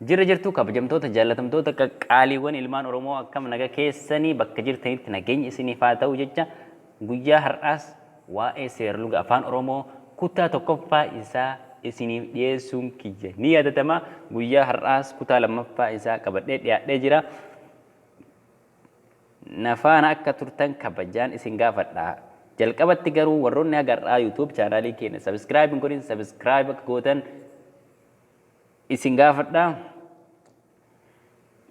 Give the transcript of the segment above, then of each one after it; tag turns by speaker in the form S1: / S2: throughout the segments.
S1: Jirra jirtuu kabajamtoota jaallatamtoota qaqqaaliiwwan ilmaan Oromoo, akkam naga keessanii? Bakka jirtanitti nageenya isiniif haa ta'u jecha, guyyaa har'aas waa'ee seerluga Afaan Oromoo kutaa tokkoffaa isaa isiniif dhiyeessuun kiyya ni yaadatama. Guyyaa har'aas kutaa lammaffaa isaa qabadhee dhiyaadhee jira. Na faana akka turtan kabajaan isin gaafadha. Jalqabatti garuu warroonni haga har'aa YouTube chaanaalii keenya subscribe hin godhin, subscribe akka gootan isin gaafadha.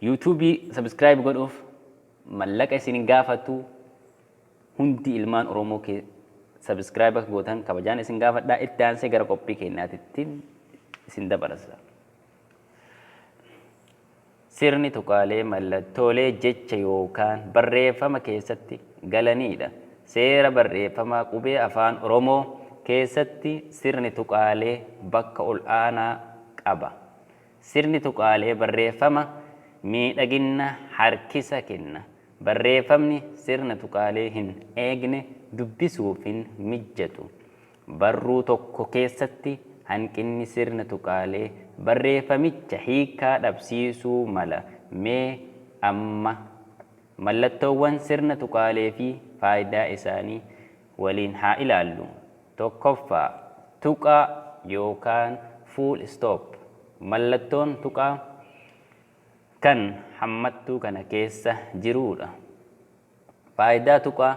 S1: YouTube subscribe godhuuf mallaqa isin hin gaafatu. Hundi ilmaan Oromoo kee subscribe akka gootan kabajaan isin gaafadha. Itti aansee gara qophii keenyaatitti isin dabarsa. Sirni tuqaalee mallattoolee jecha yookaan barreeffama keessatti galaniidha. Seera barreeffamaa qubee Afaan Oromoo keessatti sirni tuqaalee bakka ol'aanaa qaba. Sirni tuqaalee barreeffama miidhaginna harkisa kenna. Barreeffamni sirna tuqaalee hin eegne dubbisuuf hin mijjatu. Barruu tokko keessatti hanqinni sirna tuqaalee barreeffamicha hiikkaa dhabsiisuu mala. Mee amma mallattoowwan sirna tuqaalee fi faayidaa isaanii waliin haa ilaallu. Tokkoffaa, tuqaa yookaan full stop. Mallattoon tuqaa kan hammattuu kana keessa jiruudha. Faayidaa tuqaa: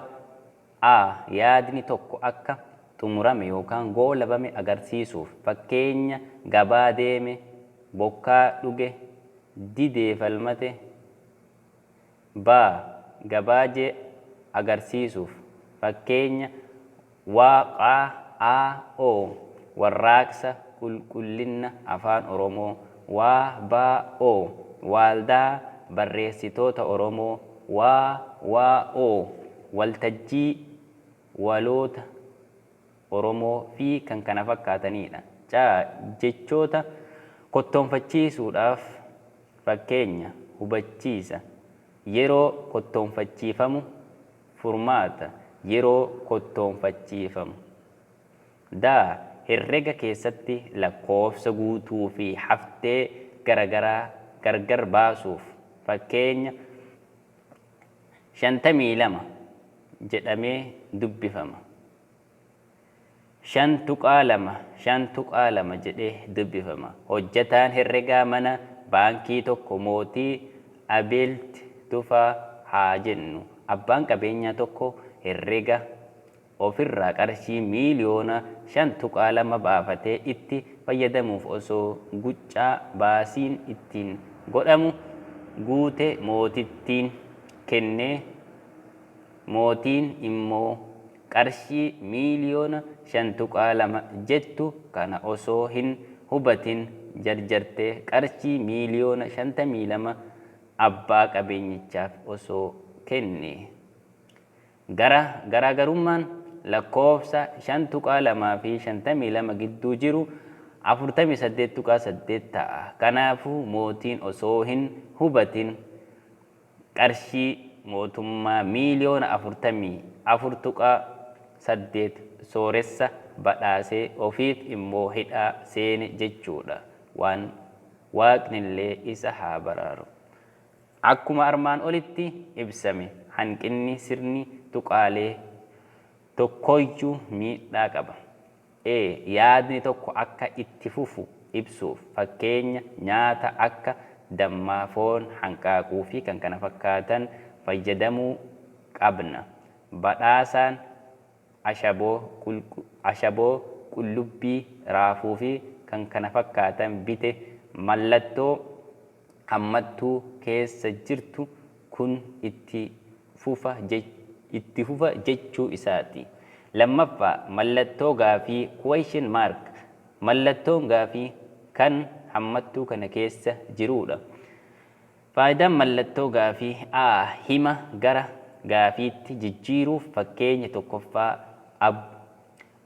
S1: A. Yaadni tokko akka xumurame yookaan goolabame agarsiisuuf. Fakkeenya, gabaa deeme, bokkaa dhuge, didee falmate. B. Gabaajee agarsiisuuf. Fakkeenya, wa qa a o warraaqsa qulqullinna Afaan Oromoo, wa ba o waaldaa barreessitoota Oromoo, wa wa o waltajjii waloota Oromoo fi kan kana fakkaataniidha. C. Jechoota kottoonfachiisuudhaaf. Fakkeenya, hubachiisa, yeroo kottoonfachiifamu, furmaata, yeroo kottoonfachiifamu. D. Herrega keessatti lakkoofsa guutuu fi haftee garagaraa gargar baasuuf. Fakkeenya, 52 jedhamee dubbifama. 5.2, 5.2 jedhee dubbifama. Hojjetaan herregaa mana baankii tokko Mootii Abeelt Tufaa haa jennu. Abbaan qabeenyaa tokko herrega ofirraa qarshii miiliyoona 5.2 baafatee itti fayyadamuuf osoo guccaa baasiin ittiin godhamu guute Mootittiin kennee, Mootiin immoo qarshii miiliyoona 5.2 jettu kana osoo hin hubatin jarjartee qarshii miiliyoona 52 abbaa qabeenyichaaf osoo kenne. Gara garaagarummaan lakkoofsa 5.2 fi 52 gidduu jiru 48.8 ta'a. Kanaafuu Mootiin osoo hin hubatin qarshii mootummaa miiliyoona 44.8 sooressa badhaasee ofiif immoo hidhaa seene jechuudha. Waan Waaqnillee isa haa baraaru. Akkuma armaan olitti ibsame hanqinni sirni tuqaalee tokkoyyuu miidhaa qaba. E. Yaadni tokko akka itti fufu ibsuuf. Fakkeenya, nyaata akka dammaa, foon, hanqaaquu fi kan kana fakkaatan fayyadamuu qabna. Badhaasaan ashaboo, ashaboo, qullubbii, raafuu fi kan kana fakkaatan bite. Mallattoo hammattuu keessa jirtu kun itti fufa itti fufa jechuu isaati. Lammaffaa, mallattoo gaafii, question mark. Mallattoon gaafii kan hammattuu kana keessa jiruudha. Faayidaan mallattoo gaafii: A. Hima gara gaafiitti jijjiiruuf. Fakkeenya tokkoffaa,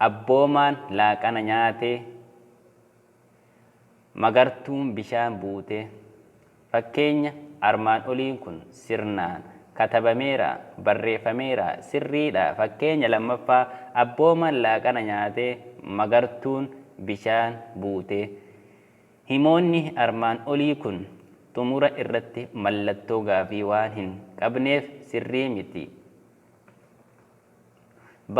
S1: Abboomaan laaqana nyaate. Magartuun bishaan buute. Fakkeenya armaan oliin kun sirnaan katabameeraa, barreeffameeraa, sirriidha. Fakkeenya lammaffaa, Abboomaan laaqana nyaate. Magartuun bishaan buute. Himoonni armaan olii kun xumura irratti mallattoo gaafii waan hin qabneef sirrii miti. B.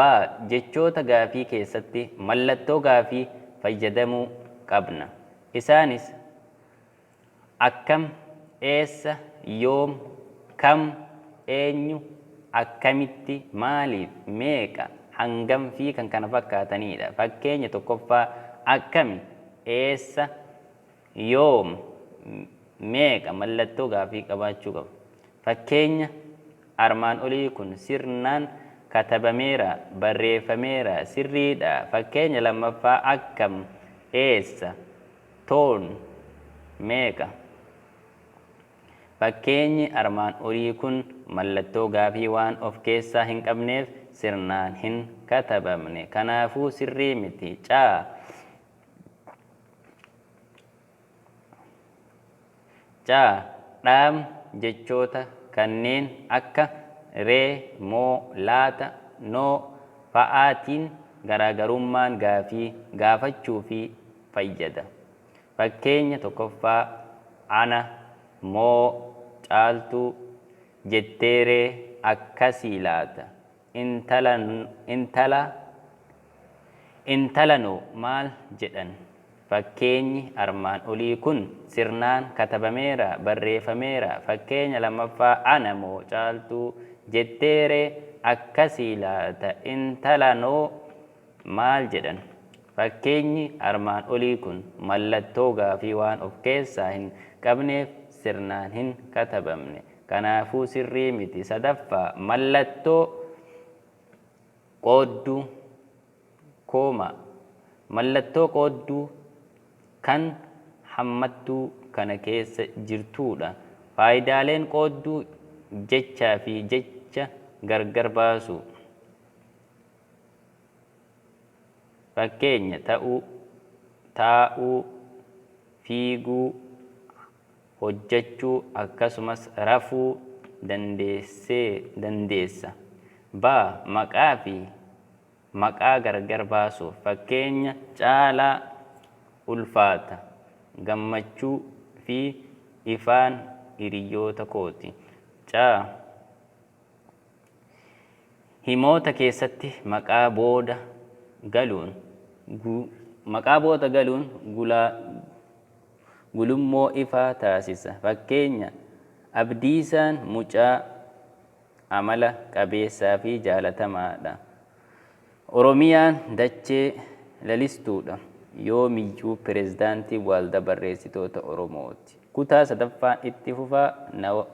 S1: Jechoota gaafii keessatti mallattoo gaafii fayyadamuu qabna. Isaanis, akkam, eessa, yoom, kam, eenyu, akkamitti, maaliif, meeqa, hangam fi kan kana fakkaataniidha. Fakkeenya tokkoffaa, akkami, eessa, yoom, meeqa mallattoo gaafii qabaachuu qaba. Fakkeenya armaan olii kun sirnaan katabameera, barreeffameera, sirriidha. Fakkeenya lammaffaa, akkam, eessa, toon, meeqa. Fakkeenyi armaan olii kun mallattoo gaafii waan of keessaa hin qabneef sirnaan hin katabamne. Kanaafuu sirrii miti. C. C. Dhaam jechoota kanneen akka ree, moo, laata, noo fa'aatiin garaagarummaan gaafii gaafachuufi fayyada. Fakkeenya tokkoffaa, Ana moo Caaltuu jetteeree akkasii laata? Intala intala Intalanoo maal jedhan? Fakkeenyi armaan olii kun sirnaan katabameera, barreeffameera. Fakkeenya lammaffaa, Ana moo Caaltuu jetteeree akkasii laata? Intalanoo maal jedhan? Fakkeenyi armaan olii kun mallattoo gaafii waan of keessaa hin qabneef sirnaan hin katabamne. Kanaafuu sirrii miti. Sadaffaa, mallattoo qoodduu, kooma, mallattoo qoodduu kan hammattuu kana keessa jirtuudha. Faayidaaleen qoodduu jechaa fi jecha gargar baasuu. Fakkeenya, ta'uu, taa'uu, fiiguu, hojjechuu akkasumas rafuu dandeessee dandeessa. B. Maqaa fi maqaa gargar baasuuf. Fakkeenya, Caalaa, Ulfaata, Gammachuu fi Ifaan hiriyyoota kooti. C. Himoota keessatti maqaa booda galuun maqaa booda galuun gulaa gulummoo ifaa taasisa. Fakkeenya, Abdiisaan mucaa amala qabeessaa fi jaalatamaadha. Oromiyaan dachee lalistuudha. Yoomiyyuu Pirezidaantii Waaldaa Barreessitoota Oromooti. Kutaa sadaffaan itti fufa. Nagayatti.